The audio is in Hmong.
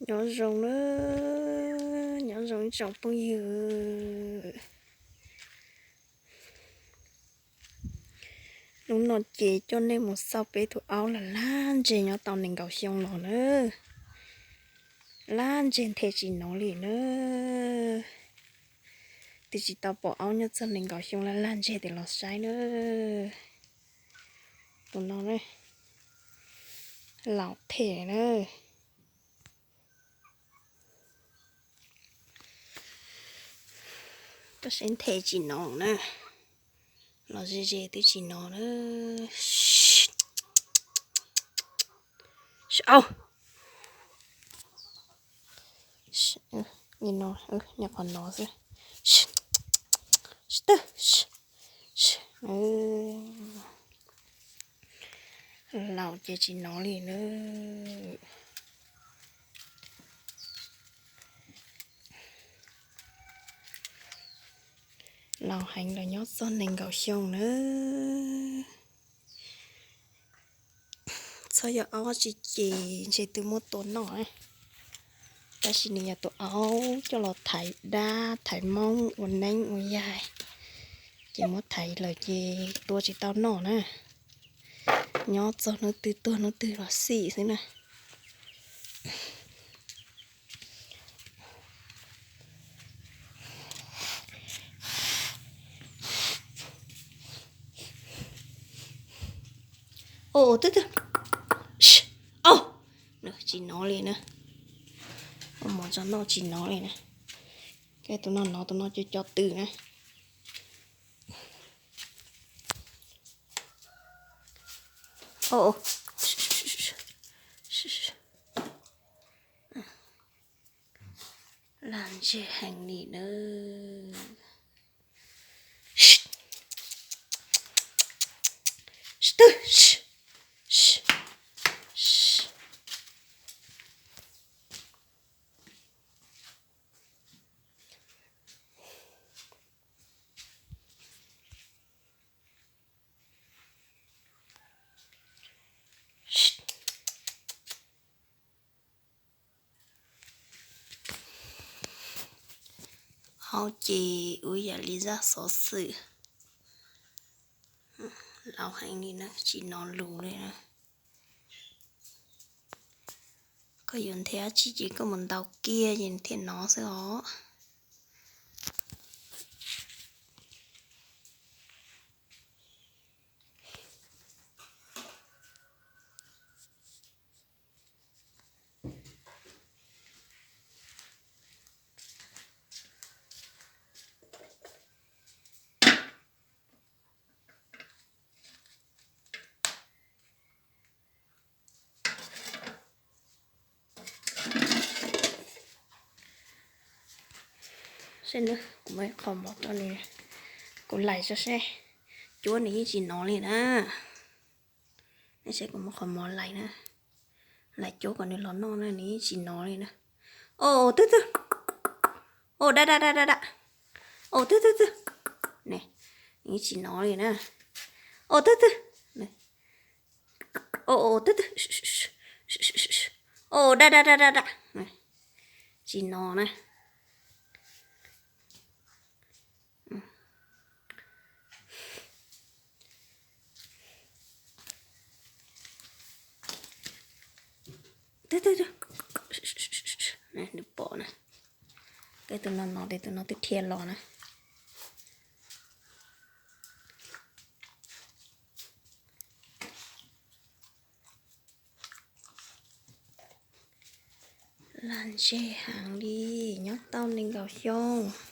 Nyob zoo na, nyob zoo ib tsoom phooj ywg. Hnub no ces coj nej mus xauj peb tus aub laj laj ntseg nyob tau nees nkaum xyoo los na. Laj ntseg nthe tsis nov li na. Twb tsis tau pom aub nyob txog nees nkaum xyoo laj laj ntseg tiag los saib na. Tus no laus them na. Koj saib nthe tsis nov na. Los ze ze twb tsis nov na. Au. Li no, nyob qhov no xwb. Twb laus ces tsis nov li na. Laus heev los nyob txog nees nkaum xyoo na. Txhob yog aub tsi ces ntshe twb muab tua noj na. Tab sis nws yog tus aub coj los thaiv dab thaiv moob ua neeb ua yaig, ces muab thaiv lawm ces tua tsis tau noj na. Nyob txog hnub twg tuag hnub twg los xij xwb na. Au, twb twb. Au, tsis nov li na. Ua mov tso noj tsis nov li na. Tus no nov, tus no co co tw na. Laj ntseg heev li na. Aub ces ua yam li zaj xov xwm. Laus heev li na, tsis nov lus li na. Koj yuav nthe dab tsi ces koj mus ntaus kiag ces thiaj nov xwb os. Saib nawb, kuv muab qhov mov rau nws, kuv lais tso seb, cuab nws yeej tsis nov li na. Nej saib kuv muab qhov mov lais na, lais cuab kom nws los noj na, nws yeej tsis nov li na. Au, twb twb. Au, da da da da da. Au, twb twb twb. Nws yeej tsis nov li na. Au, twb twb. Au, twb twb. Au, da da da da da. Tsis nov na. Nws pom na. Tej tus no nov, tej tus no twb dhia los na. Laj ntseg heev li, nyob tau nees nkaum xyoo.